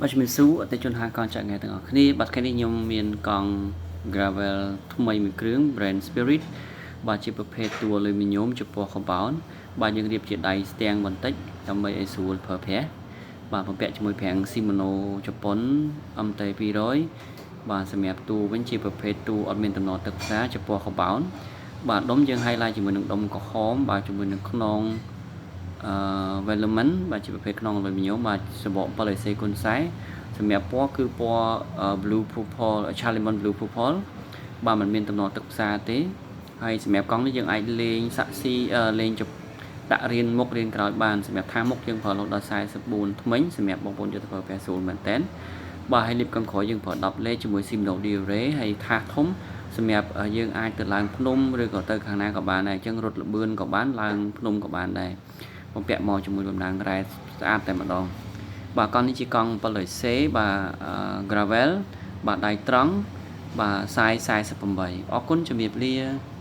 បាទជំរាបសួរអតិថិជនហាកង់ចាក់ថ្ងៃទាំងអស់គ្នាបាទថ្ងៃនេះខ្ញុំមានកង់ Gravel ថ្មីមួយគ្រឿង brand Spirit បាទជាប្រភេទតួអាលុយមីញ៉ូមចំពោះ compound បាទយើងរៀបជាដៃស្ទាំងបន្តិចដើម្បីឲ្យស្រួលប្រើប្រាស់បាទបំពាក់ជាមួយហ្វ្រាំង Shimano ជប៉ុន MT 200បាទសម្រាប់តួវិញជាប្រភេទតួអត់មានតំណទឹកផ្សារចំពោះ compound បាទដុំយើង highlight ជាមួយនឹងដុំក្រហមបាទជាមួយនឹងខ្នងអឺ Velleman បាទជាប្រភេទខ្នងអាលុយមីញ៉ូមបាទសបក 7C គុណ40សម្រាប់ពណ៌គឺពណ៌ blue purple Charlemont blue purple បាទมันមានតំណទឹកផ្សារទេហើយសម្រាប់កង់នេះយើងអាចលេងសាក់ស៊ីលេងដាក់រៀនមុខរៀនក្រោយបានសម្រាប់ថាមុខយើងប្រើរហូតដល់44ធ្មេញសម្រាប់បងប្អូនយកទៅប្រើប្រាស់ស្រួលមែនតើបាទហើយលីបកង់ក្រោយយើងប្រើ10លេខជាមួយ Shimano Deore ហើយថាសធំសម្រាប់យើងអាចទៅឡើងភ្នំឬក៏ទៅខាងណាក៏បានដែរអញ្ចឹងរត់លបឿនក៏បានឡើងភ្នំក៏បានដែរបំពាក់មកជាមួយបំណាងរ៉ែស្អាតតែម្ដងបាទកង់នេះជាកង់ 700C បាទ gravel បាទដៃត្រង់បាទ size 48អរគុណជំរាបលា។